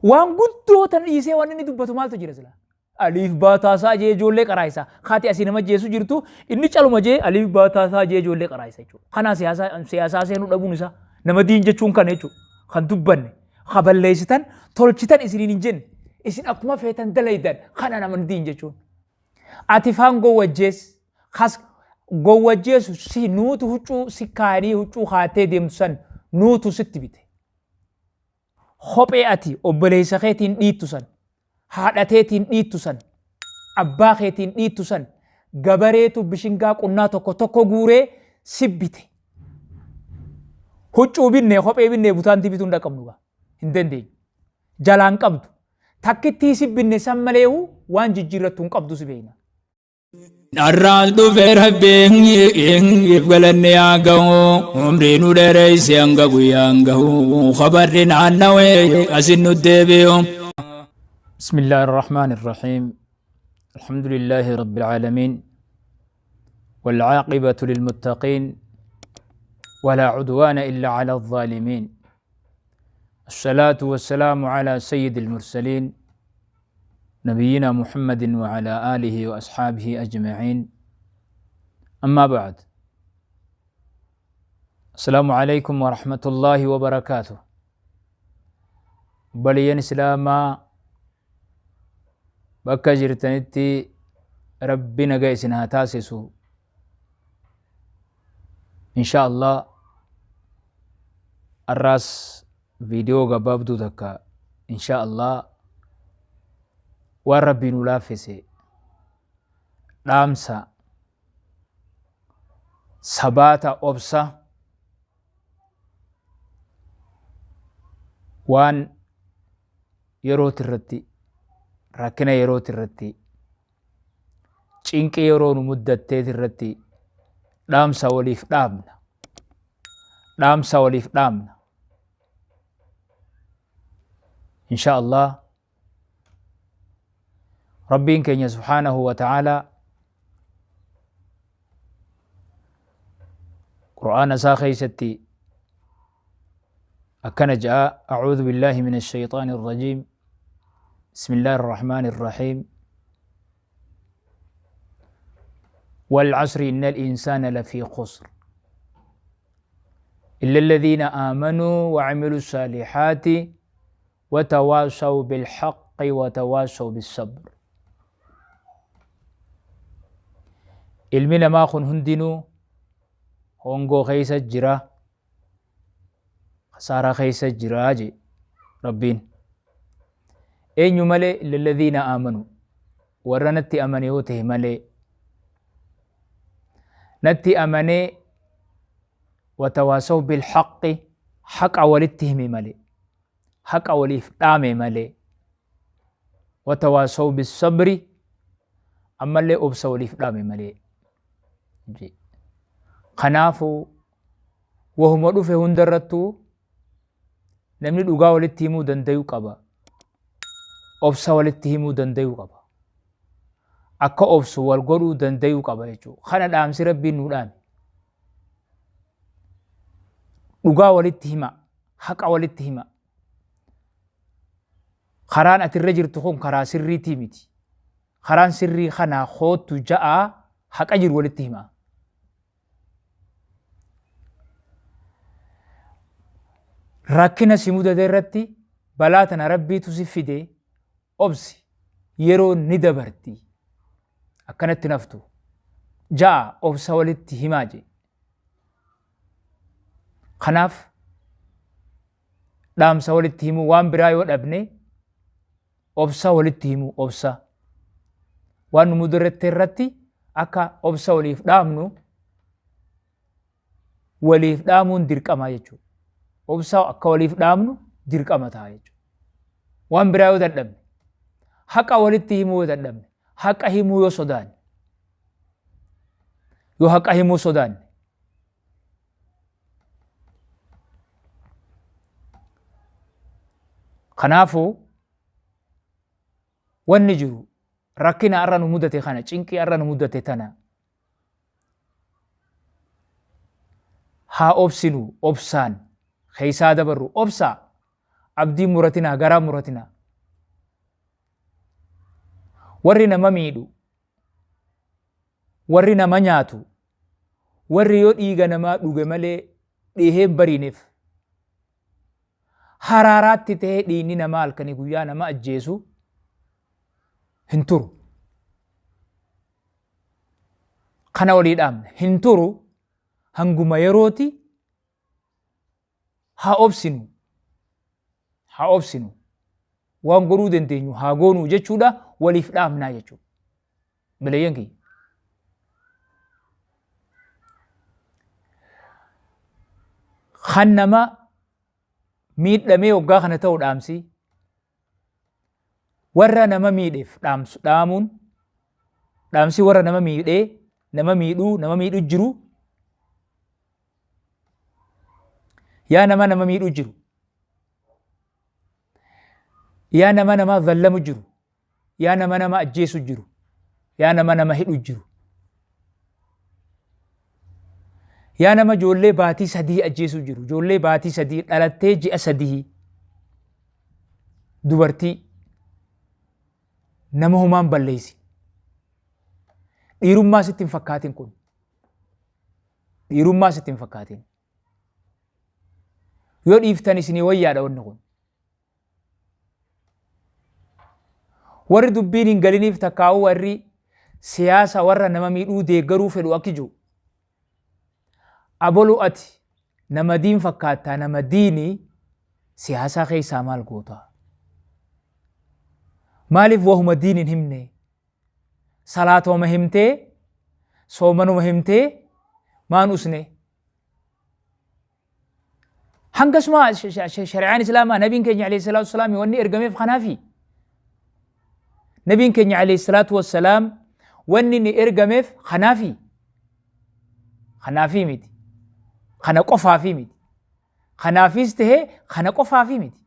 Waan guddoo tan dhiisee waan inni dubbatu maaltu jira silaa? Aliif baataasaa jee ijoollee qaraayisa. Kaati asii nama jeessu jirtu inni caluma jee aliif baataasaa jee ijoollee qaraayisa jechuudha. Kanaa siyaasaa siyaasaa seenuu dhabuun isaa nama diin jechuun kana jechuudha. Kan dubbanne, ka balleessitan, tolchitan isiniin hin jenne. Isin akkuma feetan dalaydan kana nama diin jechuun. Ati faan gowwajjees kas gowwajjeessu si nuutu huccuu si kaanii huccuu kaatee deemtu san nuutu sitti bite. Kophee ati obboleessa keetiin dhiittu san, haadha teetiin dhiittu san, abbaa keetiin dhiittu san gabareetu bishingaa qunnaa tokko tokko guuree si bite. Huccuu binnee kophee binnee butaantii bituu hin dhaqabnu gaa. Hin dandeenyu. Jalaan qabdu. Takkittii si binne san maleehu waan jijjiirrattu hin qabdu si beekna. Dharraan dhufe rabbiin if galanni haa gahu umrii nu dheereyse hanga guyyaan gahu khabarri naannawe asin nu deebi'u. بسم الله الرحمن الرحيم الحمد لله رب العالمين والعاقبة للمتقين ولا عدوان إلا على الظالمين الصلاة والسلام على سيد المرسلين نبينا محمد وعلى آله وأصحابه أجمعين أما بعد السلام عليكم ورحمة الله وبركاته بلين إسلاما bakka jirtanitti rabbi naga isin haa taasisu insha Allah arraas viidiyoo gabaabduu takka insha Allah waan rabbii nu laaffise dhaamsa sabaata obsa waan yerooti irratti rakkina yerooti irratti cinqii yeroo nu muddatteet irratti dhaamsa waliif dhaamna. Dhaamsa waliif dhaamna. Insha Allah Rabbiin keenya subhaanahu wa ta'aalaa Qur'aana isaa keessatti akkana ja'a a'uudhu billaahi min ashayxaani irrajiim bismillaahi irrahmaani irrahiim والعصر إن الإنسان لفي خسر إلا الذين آمنوا وعملوا الصالحات وتواصوا بالحق وتواصوا بالصبر ilmi namaa kun hundinuu hongoo keessa jira khasaaraa keessa jira je rabbiin eenyu malee illa alladhiina aamanu warra natti amane yoo tahe malee natti amanee watawaasaw bilhaqqi haqa walitti hime malee haqa waliif dhaame malee watawaasaw bissabri ammallee obsa waliif dhaame malee je kanaafuu wahuma dhufe hundarrattuu namni dhugaa walitti himuu dandayuu qaba. Obsa walitti himuu dandayuu qaba. Akka obsu wal godhuu dandayuu qaba jechuudha. Kana dhaamsi Rabbiin nuu dhaame. Dhugaa walitti hima. Haqa walitti hima. Karaan ati irra jirtu kun karaa sirriitii miti. Karaan sirrii kanaa koottu ja'aa haqa jiru walitti hima. Rakkina si mudate irratti balaa tana Rabbiitu si fide obsi yeroo ni dabarti. Akkanatti naftu. Ja'a obsa walitti himaa jee. Kanaaf dhaamsa walitti himuu waan biraa yoo dhabne obsa walitti himuu obsa waan nu mudarette irratti akka obsa waliif dhaamnu waliif dhaamuun dirqama jechuudha. Obsa akka waliif dhaamnu dirqama ta'a jechuudha. Waan biraa yoo dadhabne haqa walitti himuu yoo dadhabne haqa himuu yoo sodaanne yoo haqa himuu sodaanne Kanaafuu wanni jiru rakkina har'a nu mudate kana cinqii har'a nu mudate tana haa obsinu obsaan keessaa dabarru obsaa abdii muratinaa garaa muratinaa. Warri nama miidhu, warri nama nyaatu, warri yoo dhiiga namaa dhuge malee dhihee hin bariineef haraaraatti ta'ee dhiigni namaa halkanii guyyaa nama ajjeesu hin turu. Kana walii dhaamna. Hin turu hanguma yerooti haa obsinu. Haa obsinu. Waan godhuu dandeenyu haa goonuu jechuudha waliif dhaamnaa jechuudha. Bileeyyan kiyya. Kan nama miidhamee waggaa kana ta'u dhaamsi warra nama miidheef dhaamsu dhaamuun dhaamsi warra nama miidhee nama miidhuu nama miidhu jiru yaa nama nama miidhu jiru yaa nama nama zallamu jiru yaa nama nama ajjeesu jiru yaa nama nama hidhu jiru yaa nama ijoollee baatii 3 ajjeesu jiru ijoollee baatii 3 dhalattee ji'a 3 dubartii nama humaan balleessi dhiirummaa sitti hin fakkaatin kun dhiirummaa sitti hin fakkaatin yoo dhiiftan isinii wayyaadha wanni kun Warri dubbiin hin galiniif takkaa'uu warri siyaasa warra nama miidhuu deeggaruu fedhu akki jiru. Abolu ati nama diin fakkaattaa nama diini siyaasaa keessaa maal goota? Maaliif wahuma diin hin himne? Salaatoma himtee soomanuma himtee maan usne? Hangasuma shari'aan Islaamaa nabiin keenya alayhi salaatu wassalaam wanni ergameef kanaafi. Nabiin keenya alayhi salaatu wassalaam wanni inni ergameef kanaafi. Kanaafi miti. Kana qofaafi miti. Kanaafis ta'ee kana qofaafi miti.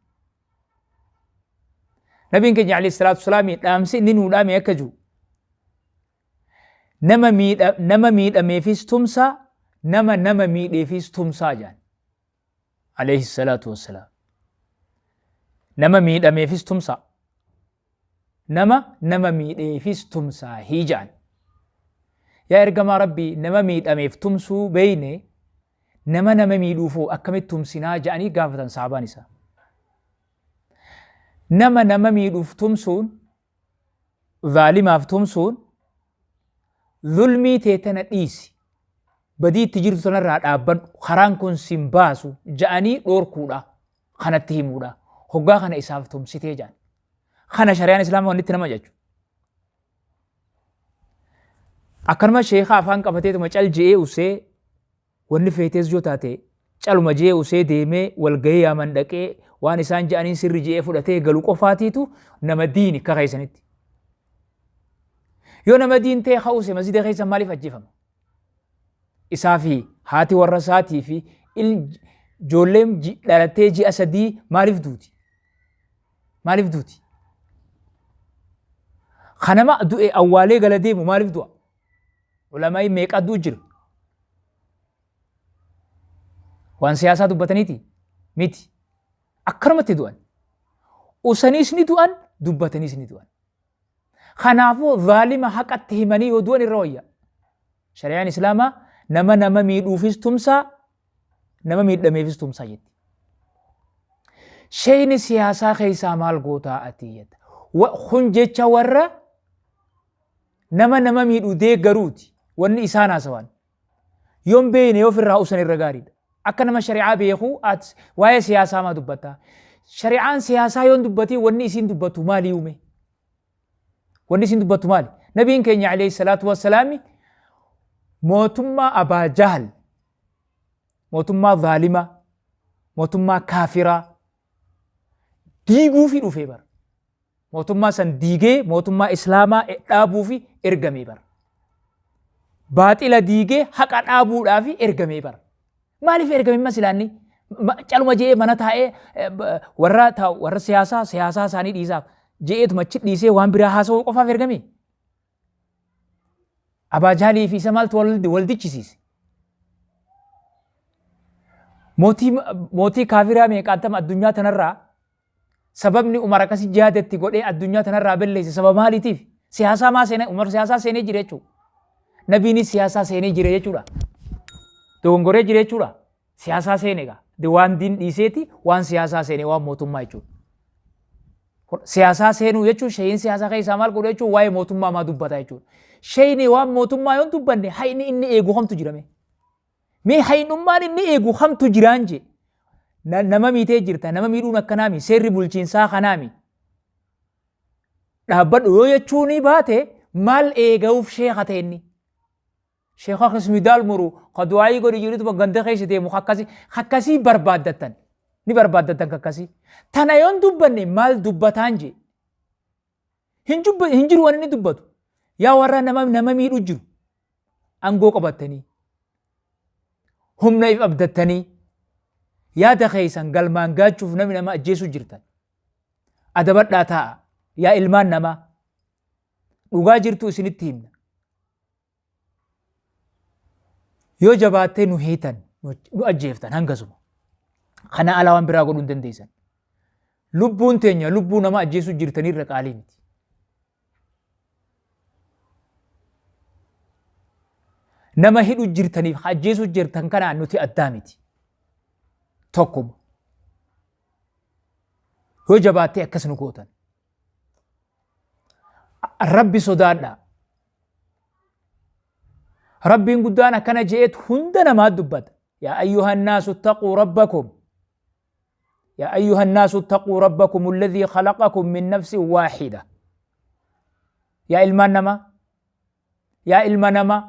Nabiin keenya alayhi salaatu wassalaam dhaamsi inni nuu dhaame akka jiru Nama miidha nama miidhameefis tumsaa nama nama miidheefis tumsaa jedhan. Alayhi salaatu wassalaam. Nama miidhameefis tumsaa. Nama nama miidheefis tumsaa hii jedhan. Yaa ergamaa Rabbii nama miidhameef tumsuu beeyne nama nama miidhuufoo akkamitti tumsinaa jedhanii gaafatan sahabaan isaa. Nama nama miidhuuf tumsuun zaalimaaf tumsuun zulmii tee tana dhiisi badii itti jirtu tanarraa dhaabbadhu karaan kun sin baasu ja'anii dhoorkuudha kanatti himuudha hoggaa kana isaaf tumsitee ja'an kana shari'aan islaamaa wanni itti nama jechu akkanuma sheekha afaan qabateetuma cal je'ee usee Wanni feetees yoo taate caluma je'ee usee deemee walgahii yaaman dhaqee waan isaan je'aniin sirri je'ee fudhatee galu qofaatiitu nama diini akka keessanitti. Yoo nama diin ta'e ka use masjida keessa maaliif ajjeefama? Isaa fi haati warra isaatii fi ijoolleen dhalattee ji'a 3 maaliif duuti? Maaliif duuti? Ka nama du'e awwaalee gala deemu maaliif du'a? Ulamaa'ii meeqa du'u jira? Waan siyaasaa dubbataniiti? Miti. Akkanumatti du'an. Usaniis ni du'an, dubbataniis ni du'an. Kanaafuu zaalima haqatti himanii yoo du'an irra wayya. Shari'aan Islaamaa nama nama miidhuufis tumsaa, nama miidhameefis tumsaa jetti. Sheeyni siyaasaa keessaa maal gootaa ati jetta. Kun jecha warra nama nama miidhu deeggaruuti wanni isaan haasawan. Yoon beeyne yoo ofirraa usan irra gaariidha. Akka nama shari'aa beekuu at waa'ee siyaasaa maa dubbatta? Shari'aan siyaasaa yoon dubbatiin wanni isiin dubbattu maali uume? Wanni isiin dubbattu maali? Nabiin keenya alayhi salaatu wassalaami mootummaa Abaa Jahal, mootummaa zaalimaa, mootummaa kaafiraa diiguufi dhufee bara. Mootummaa san diigee mootummaa Islaamaa dhaabuufi ergamee bara. Baaxila diigee haqa dhaabuudhaafi ergamee bara. Maaliif ergame amma silaanni? Caluma je'ee mana taa'ee warra warra siyaasaa siyaasaa isaanii dhiisaaf je'eetuma achi dhiisee waan biraa haasa'uu qofaaf ergame? Abaa Jaalii fi isa maaltu wal dichisiise? Mootii mootii kaafiraa meeqaantama addunyaa tanarraa sababni Umar akkasi jihaada itti godhee addunyaa tanarraa balleesse sababa maaliitiif? Siyaasaa maa seenee Umar siyaasaa seenee jira jechuudha. Nabiinis siyaasaa seenee jira jechuudha. Dogongoree jira jechuudha. Siyaasaa seene egaa. Waan diin dhiiseeti waan siyaasaa seenee waan mootummaa jechuudha. Siyaasaa seenuu jechuun sheeyin siyaasaa keessaa maal godhu jechuun waa'ee mootummaa maa dubbata jechuudha. Sheeyini waan mootummaa yoo hin dubbanne hayni inni eegu hamtu jirame. Mee haynummaan inni eegu hamtu jiraan jee. Nama miitee jirta nama miidhuun akkanaami seerri bulchiinsaa kanaami. Dhaabbadhu yoo jechuunii baate maal eegauuf sheeka ta'e inni. Sheeka kismidaal muru ka du'aayii godhi jirutu ganda keessa deemu akkasii akkasii barbaaddattan ni barbaaddattan kakkasii. Tana yoon dubbanne maal dubbataan jee. Hin jiru waan inni dubbatu. Yaa warra nama nama miidhu jiru. Angoo qabattanii. Humna if abdattanii. Yaada keessan galmaan gaachuuf namni nama ajjeesuu jirtan. Adabadhaa taa'a. Yaa ilmaan namaa. Dhugaa jirtu isinitti himna. Yoo jabaattee nu hiitan nu ajjeeftan hangasuma. Kana alaa waan biraa godhuu hin dandeessan. Lubbuun teenya lubbuu nama ajjeesuu jirtanirra qaalii miti. Nama hidhu jirtaniif ajjeesuu jirtan kanaan nuti addaa miti. Tokkuma. Yoo jabaattee akkas nu gootan. Rabbi sodaadhaa. Rabbiin guddaan akkana je'eet hunda namaa dubbata. Yaa ayyuhan naasu ittaquu rabbakum. Yaa ayyuhan naasu ittaquu rabbakum alladhii khalaqakum min nafsin waahida. Yaa ilmaan namaa. Yaa ilma namaa.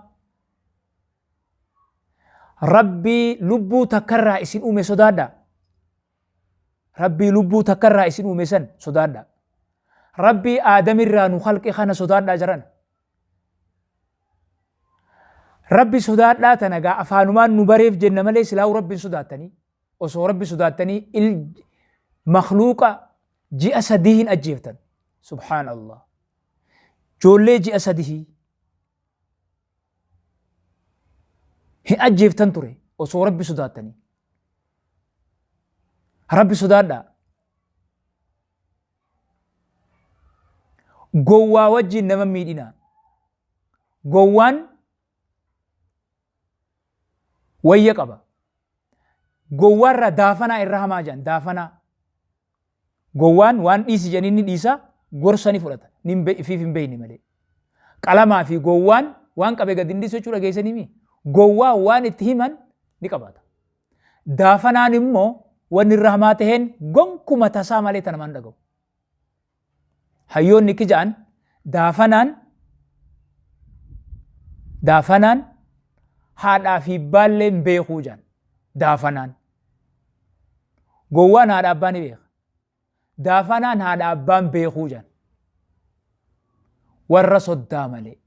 Rabbii lubbuu takkarraa isin uume sodaadhaa. Rabbii lubbuu takkarraa isin uume san sodaadhaa. Rabbii Aadamirraa nu khalqe kana sodaadhaa jarana. Rabbi sodaadhaa tana gaa afaanumaan nu bareef jenna malee silaa'uu Rabbi hin sodaattanii. Osoo Rabbi sodaattanii il makhluuqa ji'a sadii hin ajjeeftan. Subhaan Allah. Joollee ji'a sadii hin ajjeeftan ture osoo Rabbi sodaattanii. Rabbi sodaadhaa. Gowwaa wajjin nama miidhinaa. Gowwaan wayya qaba. Gowwaarra daafanaa irra hamaa jedhan daafanaa. Gowwaan waan dhiisi jedhanii ni dhiisa gorsa ni fudhata. Ni hin ifiif hin beekne malee. Qalamaa fi gowwaan waan qabe gadi hin dhiisu jechuu dhageessanii mi? Gowwaa waan itti himan ni qabaata. Daafanaan immoo wanni irra hamaa taheen gonkuma tasaa malee ta namaan dhaga'u. Hayyoonni ki ja'an daafanaan daafanaan haadhaa fi baallee hin beekuu ja'an daafanaan. Gowwaan haadha abbaa ni beeka. Daafanaan haadha abbaan beekuu jedhan. Warra soddaa malee.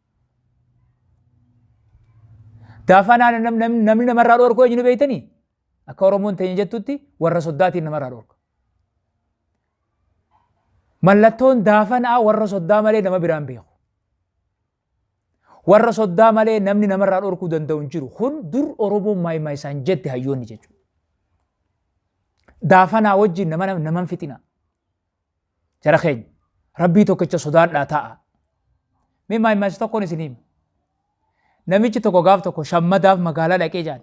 Daafanaan namni namarraa dhorkuu eenyu beektanii? Akka Oromoon teenya jettutti warra soddaatiin namarraa dhorka. Mallattoon daafanaa warra soddaa malee nama biraan beeku. Warra soddaa malee namni namarraa dhorkuu danda'u hin jiru. Kun dur Oromoon maaymaa isaan jette hayyoonni jechuudha. Daafanaa wajjin nama naman fixina. Jara keenya rabbii tokkicha sodaadhaa ta'a. Mee maaymaa isa tokkoon isin hima. Namichi tokko gaaf tokko shammadaaf magaalaa dhaqee jaan.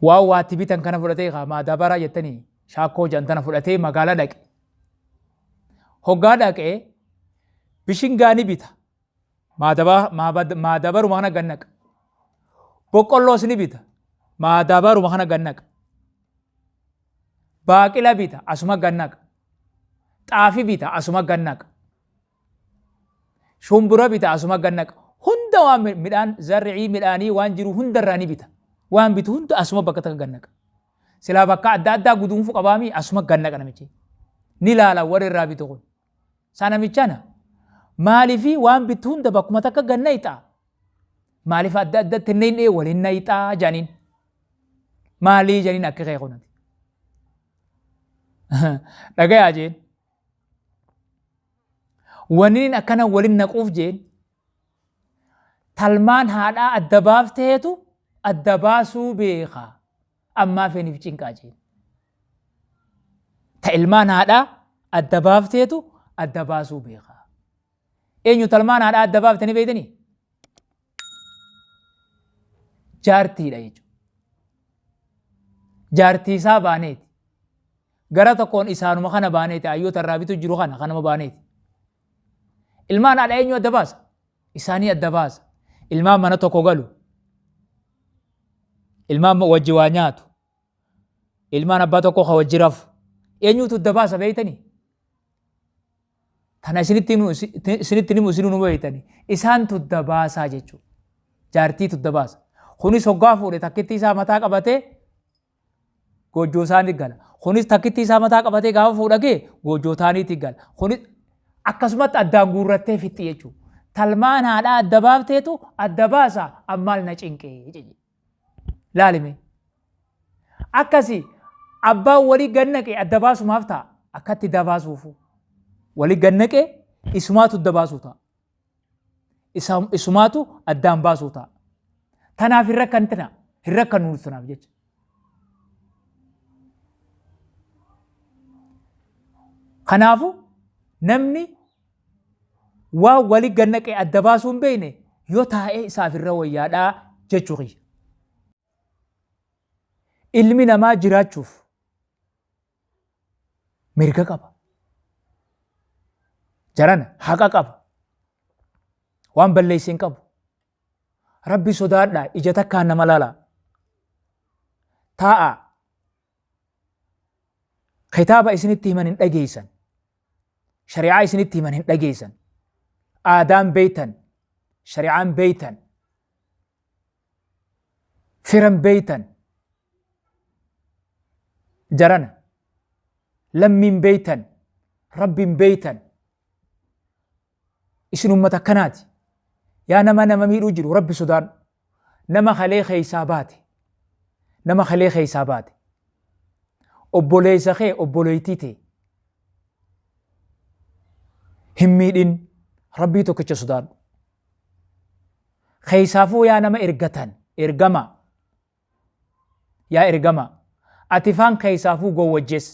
Waan waatti bitan kana fudhatee kaa maadaabaraa jettanii shaakkoo jedhan tana fudhatee magaalaa dhaqe. Hoggaa dhaqee bishingaa ni bita. Maadaabaruma kana gad naqa. Boqqolloos ni bita. Maadaabaruma kana gad naqa. Baaqila bita asuma gad naqa. Xaafi bita asuma gad naqa. Shumbura bita asuma gad naqa. Hunda waan midhaan zar'ii midhaanii waan jiru hundarraa ni bita. Waan bitu hunda asuma bakka takka gad naqa. Silaa bakka adda addaa guduunfu qabaamii asuma gad naqa namichi. Ni laala warri irraa bitu kun. Saa namichana maaliifi waan bitu hunda bakkuma takka gad nayxaa? Maaliif adda addatti hin nayxee waliin nayxaa jedhaniin. Maalii jedhaniin akka kee kunati. Dhagayaa jeen. Wanni akkana walin naquuf jeen talmaan haadhaa adda baafteetu adda baasuu beeka ammaa feeniif cinqaa jeen. Ta ilmaan haadhaa adda baafteetu adda baasuu beeka. Eenyu talmaan haadhaa adda baaftanii beektanii? Jaartiidha jechuudha. Jaartii isaa baaneeti. Gara tokkoon isaanuma kana baaneeti hayyoota irraa bitu jiru kana kanuma baaneeti. Ilmaan haadha eenyu adda baasa? Isaanii adda baasa. Ilmaan mana tokko galu. Ilmaan wajji waa nyaatu. Ilmaan abbaa tokko ka wajji rafu. Eenyutu adda baasa beektanii? Tana isinitti himu isinuu nu beektanii. Isaantu adda baasaa jechuudha. Jaartiitu adda baasa. Kunis hoggaa fuudhe takkitti isaa mataa qabatee goojjoo isaanii gala. Kunis takkitti isaa mataa qabatee gaafa fuudha gee goojjoo isaaniitti gala. Kunis akkasumatti addaan guurrattee fixxi jechuudha. Talmaan haadhaa adda baafteetu adda baasa ammaal na cinqee jedhe. Laalime. Akkasi abbaan walii gannaqe adda baasumaaf ta'a. Akkatti adda baasuufu. Walii gannaqe isumaatu adda baasuu ta'a. Isumaatu addaan baasuu ta'a. Tanaaf hin rakkantina. Hin rakkannu tanaaf jecha. Kanaafu namni waan wali gannaqe adda baasuu hin beekne yoo taa'ee isaaf irra wayyaadhaa jechuu kiyya. Ilmi namaa jiraachuuf mirga qaba. Jarana haqa qaba. Waan balleesse hin qabu. Rabbi sodaadhaa ija takkaan nama laalaa. Taa'aa. Kitaaba isinitti himan hin dhageessan. Shari'aa isinitti himan hin dhageessan. Aadaan beeytan. Shari'aan beeytan. Firan beeytan. Jarana. Lammiin beeytan. Rabbiin beeytan. Isin ummata akkanaati. Yaa nama nama miidhuu jiru Rabbi sodaadhu. Nama kalee keessaa baate. Nama kalee keessaa baate. Obboleessa kee obboleettii tee. Hin miidhin Rabbii tokkicha sodaadhu. Keessaafuu yaa nama ergatan ergamaa. Yaa ergamaa, ati faan keessaafuu gowwajjes.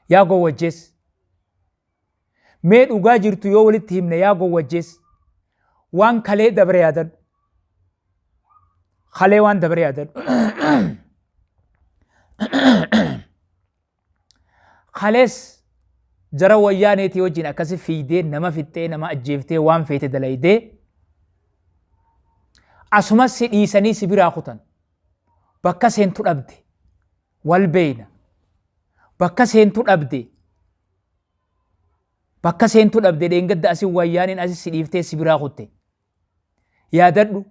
Yaa gowwajjes. Mee dhugaa jirtu yoo walitti himne yaa gowwajjes. Waan kalee dabre yaadadhu. Kalee waan dabre yaadadhu. Kalees jara wayyaaneetii wajjin akkasi fiigdee nama fixxee nama ajjeeftee waan feete dalaydee asumas si dhiisanii si biraa kutan. Bakka seentu dhabde. Wal beeyna. Bakka seentu dhabde. Bakka seentu dhabde dheengadda asi wayyaaneen asi si dhiiftee si biraa kutte. Yaadadhu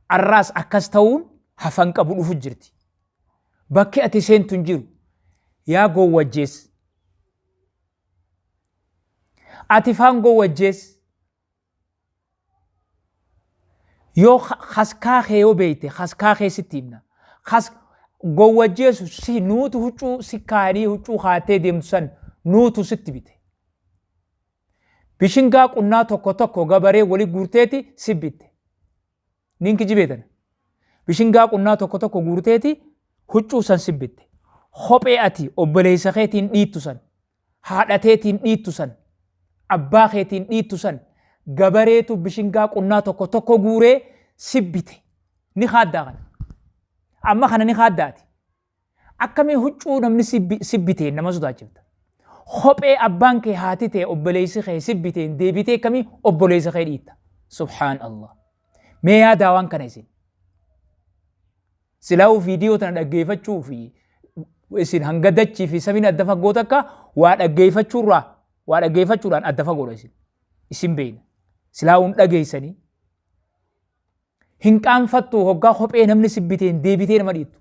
arraas akkas ta'uun hafan qabu dhufu jirti. Bakki ati seentu hin jiru. Yaa gowwajjees. Ati faan gowwajjees. Yoo kaskaa kee yoo beekte kaskaa kee sitti himna. Kas gowwajjeesu si nuutu huccuu si kaanii huccuu kaatee deemtu san nuutu sitti bite. Bishingaa qunnaa tokko tokko gabaree wali guurteeti si bitte. Nin kijibee tana. Bishingaa qunnaa tokko tokko guurteeti huccuu san si bitte. Kophee ati obboleessa keetiin dhiittu san, haadha teetiin dhiittu san, abbaa keetiin dhiittu san gabareetu bishingaa qunnaa tokko tokko guuree si bite. Ni kaaddaa kana. Amma kana ni kaaddaati. Akkamii huccuu namni si biteen nama sodaachifta. Kophee abbaan kee haati tee obboleessi kee si biteen deebitee akkamii obboleessa kee dhiitta. Subhaan Allah. Mee yaadaa waan kana isin. Silaa'uu viidiyoo tana dhaggeeffachuu fi isin hanga dachii fi samiin adda fagoo takka waa dhaggeeffachuurraa waa dhaggeeffachuudhaan adda fagoodha isin. Isin beeyna. Silaa'uun dhageessanii Hin qaanfattu hoggaa kophee namni si biteen deebitee nama dhiittu.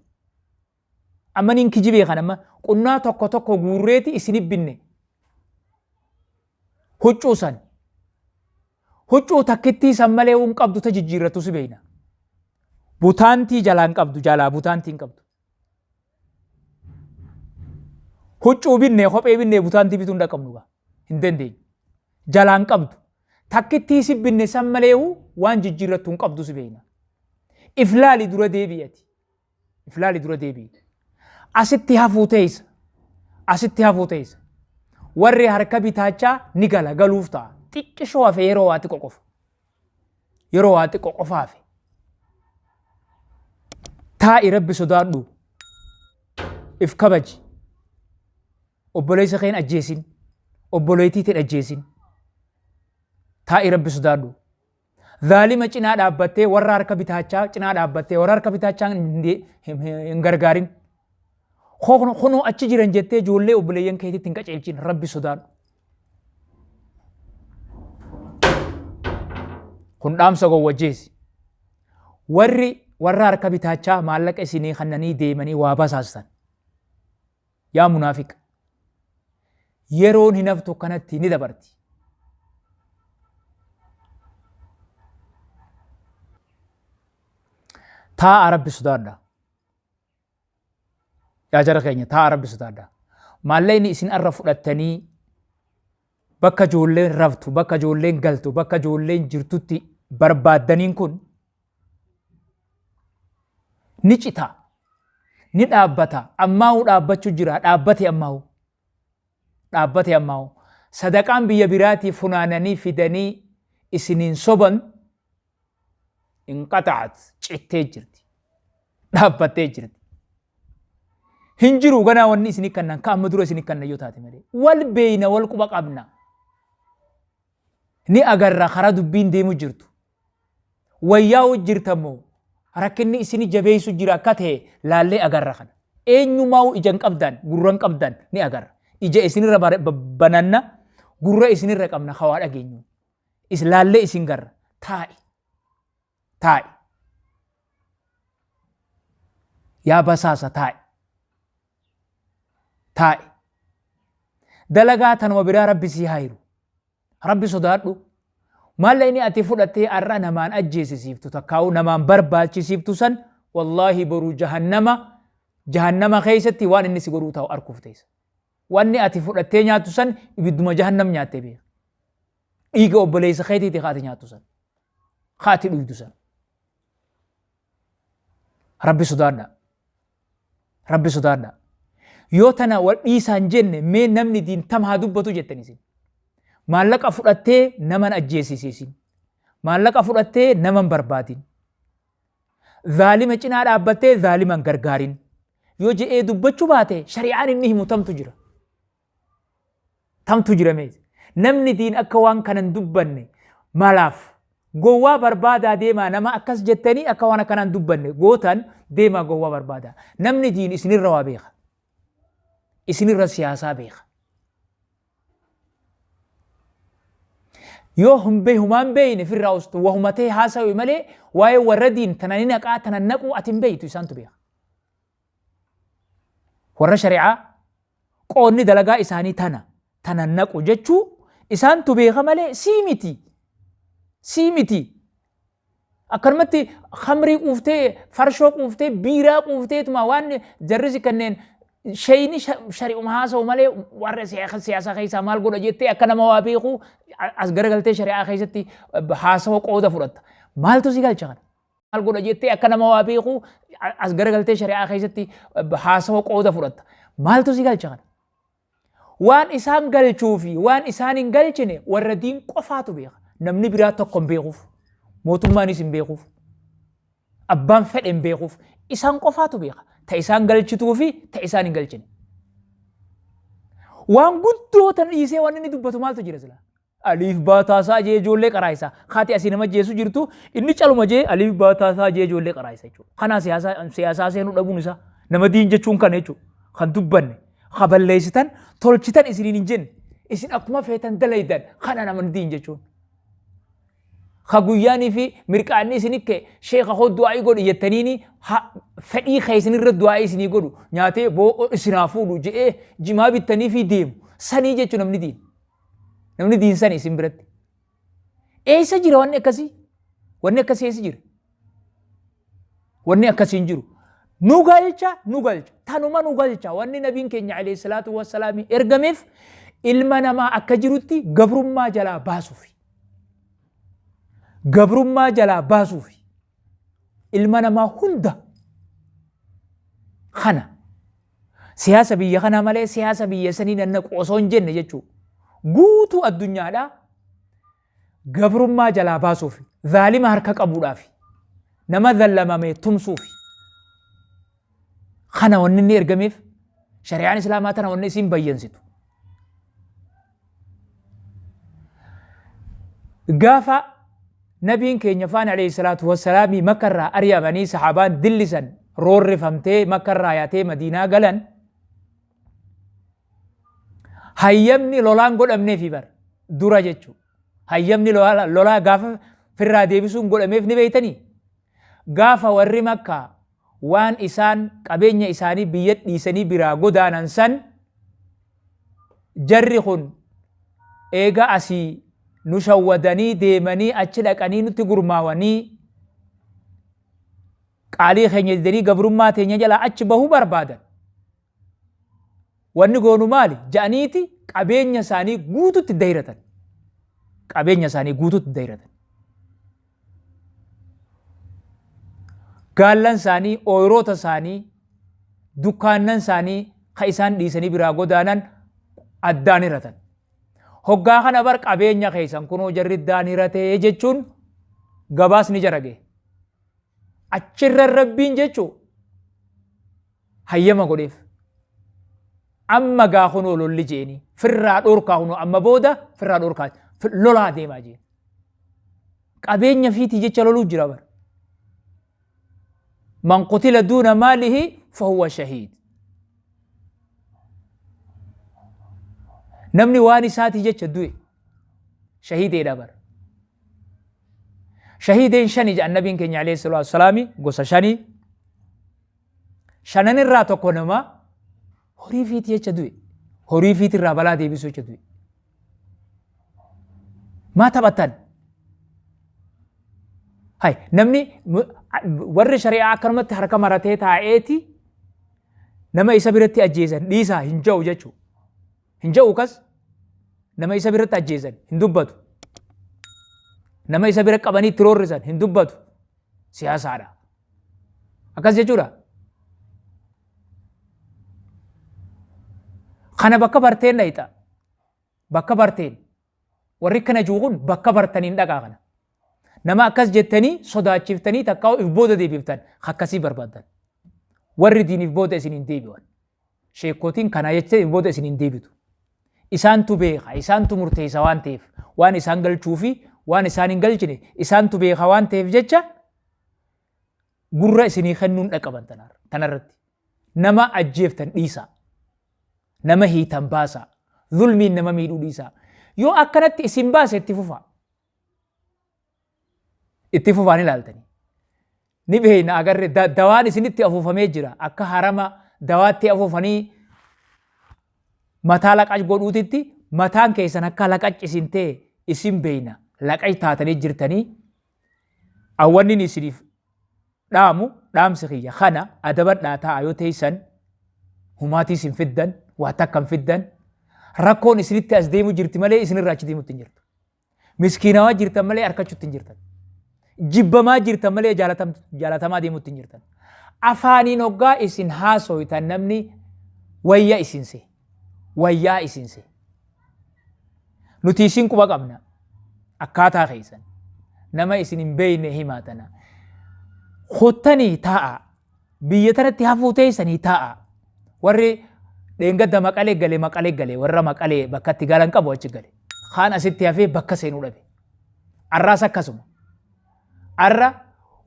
Amma niin kijibee kan amma qunnaa tokko tokko guurreeti isin binne. Huccuu san. Huccuu takkittii san malee hin qabdu ta jijjiirrattu si beeyna. Butaantii jalaa hin qabdu jalaa butaantii hin qabdu. Huccuu binnee kophee binnee butaantii bituu hin dhaqqabnu gaa. Hin dandeenyu. Jalaa hin qabdu. Takkittii si binne san maleehu waan jijjiirrattu hin qabdu si beekna. If laali dura deebi'i ati. If laali dura deebi'i. Asitti hafuu teessa. Asitti hafuu teessa. Warri harka bitaachaa ni gala galuuf ta'a. Xiqqishoo hafe yeroo waa xiqqo qofa. Yeroo waa xiqqo qofa hafe. Taa'i Rabbi sodaadhu. If kabaji. Obboleessa kee hin ajjeesin. Obboleettii tee hin ajjeesin. Taa'i Rabbi sodaadhu. Zaalima cinaa dhaabbattee warra harka bitaachaa cinaa dhaabbattee warra harka bitaachaa hin gargaarin. Kunoo achi jiran jettee ijoollee obboleeyyan keetitti hin qaceelchin Rabbi sodaadhu. Kun dhaamsa gowwajjeesi. Warri warra harka bitaachaa maallaqa isinii kannanii deemanii waa basaastan. Yaa munaafiqa! Yeroon hin haftu akkanatti ni dabarti. Taa'a Rabbi sodaadha. Yaa jara keenya taa'a Rabbi sodaadha. Maallaqni isin arra fudhattanii bakka ijoolleen raftu, bakka ijoolleen galtu, bakka ijoolleen jirtutti barbaaddaniin kun ni cita, ni dhaabbata, ammaa'u dhaabbachuu jira, dhaabbate ammaa'u. Dhaabbate ammaa'u. Sadaqaan biyya biraatii funaananii fidanii isiniin soban inqaxa'at cittee jirti. Dhaabbattee jirti. Hin jiru ganaa wanni isinii kannan ka amma dura isinii kannan yoo taate malee. Wal beeyna wal quba qabna. Ni agarra karaa dubbiin deemu jirtu. Wayyaa'u jirta moo rakkinni isini jabeessu jira akka ta'e laallee agarra kana. Eenyumaa'u ija hin qabdan gurra hin qabdan ni agarra. Ija isinirra bananna gurra isinirra qabna hawaa dhageenyu. Is laallee isin garra. Taa'i. Taa'i. Yaa basaasa taa'i. Taa'i. Dalagaa tanuma biraa rabbi sii haayiru. Rabbi sodaadhu. Maallaqni ati fudhattee har'a namaan ajjeesisiiftu takkaa'u namaan barbaachisiiftu san wallaahi boru jahannama jahannama keessatti waan inni si godhuu taa'u arkuuf teessa. Wanni ati fudhattee nyaattu san ibidduma jahannam nyaattee beeka. Dhiiga obboleessa keetiiti ka ati nyaattu san. Ka ati dhuydu san. Rabbi sodaadha. Rabbi sodaadha. Yoo tana wal dhiisaan jenne mee namni diin tam haa dubbatu jettan isin. Maallaqa fudhattee naman ajjeesisiisin. Maallaqa fudhattee naman barbaadin. Zaalima cinaa dhaabbattee zaaliman gargaarin. Yoo je'ee dubbachuu baate shari'aan inni himu tamtu jira. Tamtu jira mee. Namni diin akka waan kana hin dubbanne malaaf gowwaa barbaadaa deemaa nama akkas jettanii akka waan akkanaa hin dubbanne gootan deemaa gowwaa barbaadaa. Namni diin isinirra waa beeka. Isinirra siyaasaa beeka. Yoo hin beehumaan beeyne firraa ustu wahuma ta'e haasawi malee waa'ee warra diin tana ni naqaa tana naquu ati hin beeytu isaantu beeka. Warra shari'aa qoodni dalagaa isaanii tana tana naqu jechuu isaantu beeka malee sii miti. Sii miti. Akkanumatti khamrii quuftee, farshoo quuftee, biiraa quufteetuma waan jarri si kanneen shayni shari'uma haasa'u malee warra siyaasaa keessaa maal godha jettee akka nama waa beeku as garagaltee shari'aa keessatti haasawa qooda fudhatta. Maaltu si galcha kana? Maal godha jettee akka nama waa beeku as garagaltee shari'aa keessatti haasawa qooda fudhatta. Maaltu si galcha kana? Waan isaan galchuu fi waan isaan hin galchine warra diin qofaatu beeka. Namni biraa tokko hin beekuuf. Mootummaanis hin beekuuf. Abbaan fedhe hin beekuuf. Isaan qofaatu beeka. Ta isaan galchituu fi ta isaan hin galchine. Waan guddoo tan dhiisee waan inni dubbatu maaltu jira silaa? Aliif baataasaa jee ijoollee qaraayisa. Kaati asii nama jeessu jirtu inni caluma jee aliif baataasaa jee ijoollee qaraayisa jechuudha. Kanaa siyaasaa siyaasaa seenuu dhabuun isaa nama diin jechuun kana jechuudha. Kan dubbanne, ka balleessitan, tolchitan isiniin hin jenne. Isin akkuma feetan dalaydan kana nama diin jechuun. Ka guyyaanii fi mirqaanni isin ikke sheeka koo du'aa'ii godhi jettaniini fedhii keessan irra du'aa'ii isinii godhu nyaatee boo'oo isinaa fuudhu je'ee jimaa bittanii fi deemu sanii jechuun namni diin. Namni diin sani isin biratti. Eessa jira wanni akkasii? Wanni akkasii eessa jira? Wanni akkasii hin jiru. Nu galcha, nu galcha. Tanuma nu galcha. Wanni nabiin keenya alayhi salaatu wassalaami ergameef ilma namaa akka jirutti gabrummaa jalaa baasuufi. Gabrummaa jalaa baasuufi. Ilma namaa hunda kana. Siyaasa biyya kanaa malee siyaasa biyya sanii nannaqu osoo hin jenne jechuudha. Guutuu addunyaadhaa gabrummaa jalaa baasuuf, zaalima harka qabuudhaaf, nama zallamame tumsuuf. Kana wanni inni ergameef shari'aan islaamaa tana wanni isiin bayyansitu. Gaafa nabiin keenya faana alayhi salaatu wassalaamii makka irraa ari'amanii sahaabaan dillisan roorrifamtee makka irraa yaatee madiinaa galan hayyamni lolaan godhamneefi bar dura jechuudha. Hayyamni lolaa gaafa firraa deebisuun godhameef ni beeytanii? Gaafa warri makkaa waan isaan qabeenya isaanii biyya dhiisanii biraa godaanan san jarri kun eega asii nu shawwadanii deemanii achi dhaqanii nutti gurmaawanii qaalii keenya didanii gabrummaa teenya jalaa achi bahuu barbaadan. Wanni goonu maali? Ja'aniiti qabeenya isaanii guututti dayratan. Qabeenya isaanii guututti dayratan. Gaallan isaanii, ooyiroota isaanii, dukkaannan isaanii ka isaan dhiisanii biraa godaanan addaan hiratan. Hoggaa kana bar qabeenya keessan kunoo jarri addaan hiratee jechuun gabaasni jara gahe. Achirra Rabbiin jechuu hayyama godheef. Amma gaa kunoo lolli jeeni firraa dhorkaa kunoo amma booda firraa dhorkaa lolaa deemaa jeen. Qabeenya fiitii jecha loluu jira bar. Man qutila duuna maalihi fahuwa shahiid. Namni waan isaatii jecha du'e shahiideedha bar. Shahiideen shani jedhan nabiin keenya alayhi salaatu wasalaami gosa shanii. Shanan irraa tokko nama horii fiiti jecha du'e. Horii fiiti irraa balaa deebisuu jecha du'e. Maa taphattan? Hay namni warri shari'aa akkanumatti harka maratee taa'eeti nama isa biratti ajjeesan dhiisaa hin ja'u jechuudha. Hin ja'u kas nama isa biratti ajjeesan hin dubbatu. Nama isa bira qabanii itti roorrisan hin dubbatu. Siyaasaadha. Akkas jechuudha. Kana bakka barteen dhayxa. Bakka barteen. Warri akkana jiru kun bakka bartaniin dhaqaa kana. Nama akkas jettanii sodaachiftanii takkaa if booda deebiftan akkasii barbaaddan. Warri diiniif booda isin hin deebi'an. Sheekkootiin kana jecha if booda isin hin deebitu. Isaantu beeka, isaantu murteessa waan ta'eef, waan isaan galchuu fi waan isaan hin galchine isaantu beeka waan ta'eef jecha gurra isinii kennuun dhaqaban tanarratti. Nama ajjeeftan dhiisaa. Nama hiitan baasaa. Zulmiin nama miidhuu dhiisaa. Yoo akkanatti isin baase itti fufaa. Itti fufaa ni ilaaltanii. Ni beekna agarre dawaan isinitti afuufamee jira. Akka harama dawaatti afuufanii mataa laqac godhuutitti mataan keessan akka laqac isin ta'e isin beekna. Laqac taatanii jirtanii awwannin isiniif dhaamu dhaamsi kiyya kana adabadhaa ta'a yoo teessan humaatii isin fiddan waa takka hin fiddan rakkoon isinitti as deemu jirti malee isinirraa achi deemutti hin jirtu. Miskiinawaa jirtan malee harkachutti hin jirtan. Jibbamaa jirtan malee jaalatamaa deemutti hin jirtan. Afaaniin hoggaa isin haasoytan namni wayya isin se. Wayyaa isin se. Nuti isin quba qabna. Akkaataa keessan. Nama isin hin beekne himaa tana. Kottanii taa'a. Biyya tanatti hafuu teessanii taa'a. Warri dheengadda maqalee gale maqalee gale warra maqalee bakka itti galan qabu achi gale. Kaan asitti hafee bakka seenuu dhabe. Arraas akkasuma. Arra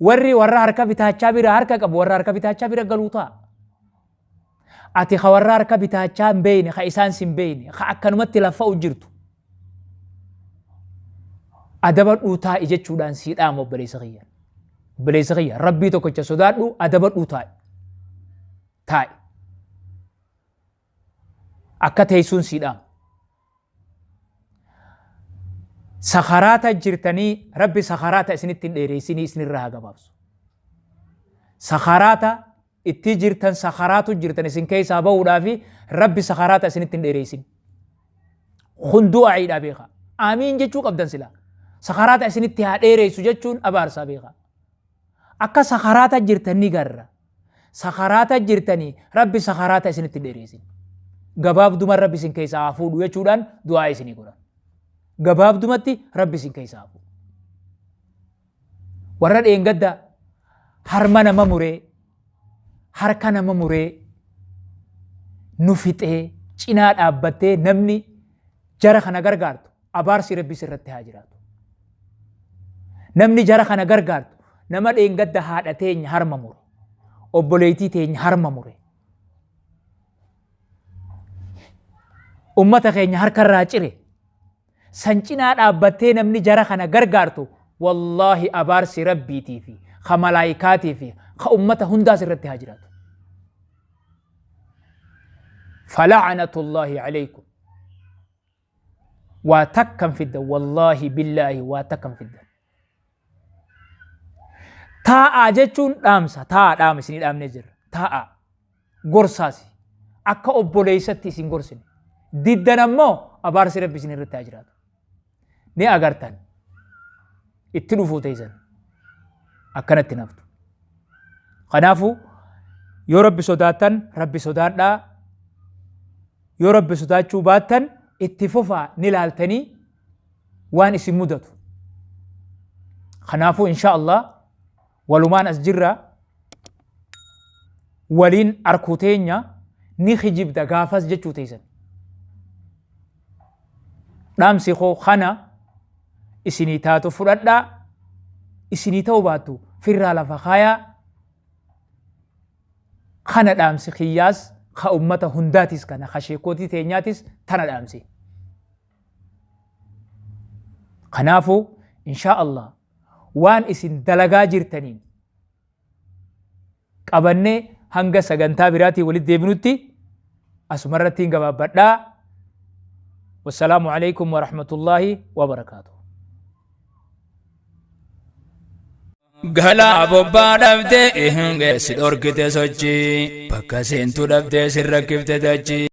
warri warra harka bitaachaa bira harka qabu warra harka bitaachaa bira galuu ta'a. Ati ka warra harka bitaachaa hin beeyne ka isaan sin beeyne ka akkanumatti laffa'u jirtu. Adabadhuu taa'i jechuudhaan sii dhaama obboleessa kiyya. Obboleessa kiyya rabbii tokkicha sodaadhu adabadhuu taa'i. Taa'i. Akka teessuun sii dhaama. Sakaraata jirtanii rabbi sakaraata isinitti hin dheereessinii isinirraa haa gabaabsu. Sakaraata ittii jirtan sakaraatu jirtan isin keessaa bahuudhaafi rabbi sakaraata isinitti hin dheereessin. Kun du'aa'iidha beekaa. Aamiin jechuu qabdan silaa. Sakaraata isinitti haa dheereessu jechuun abaarsaa beekaa. Akka sakaraata jirtan ni garra. Sakaraata jirtanii Rabbi sakaraata isinitti hin dheeressin. Gabaabduma Rabbi isin keessaa haa fuudhu jechuudhaan du'aa isinii godhan. Gabaabdumatti Rabbi isin keessaa haa fuudhu. Warra dheengadda harma nama muree, harka nama muree, nu fixee cinaa dhaabbattee namni jara kana gargaartu abaarsi Rabbi sirratti haa jiraatu. Namni jara kana gargaartu nama dheengadda haadha teenya harma mure, obboleettii teenya harma mure, ummata keenya harkarraa cire, san cinaa dhaabbattee namni jara kana gargaartu wallaahi abaarsi Rabbiitii fi ka malaayikaatii fi ka ummata hundaas irratti haa jiraatu. Fala'anatullaahi alaykum. Waa takkan fiddan wallaahi billaahi waa takkan fiddan. Taa'aa jechuun dhaamsa taa'aa dhaama isinii dhaamnee jirra taa'aa gorsaasi akka obboleessatti isin gorsine diddan ammoo abaarsi rabbi isin irratti haa jiraatu. Ni agartan itti dhufuu teessan akkanatti naftu. Kanaafuu yoo rabbi sodaattan rabbi sodaadhaa yoo rabbi sodaachuu baattan itti fufaa ni laaltanii waan isin mudatu. Kanaafuu insha Allah walumaan as jirra waliin arkuu teenya ni kijibda gaafas jechuu teessan. Dhaamsi koo kana isinii taatu fudhadhaa isinii ta'uu baattu firraa lafa kaayaa kana dhaamsi kiyyaas ka ummata hundaatis kana ka sheekootii teenyaatis tana dhaamsi. Kanaafuu inshaa Allah waan isin dalagaa jirtaniin qabannee hanga sagantaa biraatiin walitti deebinutti asumarratti hin gabaabbadhaa. Wassalaamu alaikum warahmatullaahi wabarakaatuh. Galaa bobbaa dhabdee si dhorkite sochii bakka seentu dhabdee si rakkifte dachii.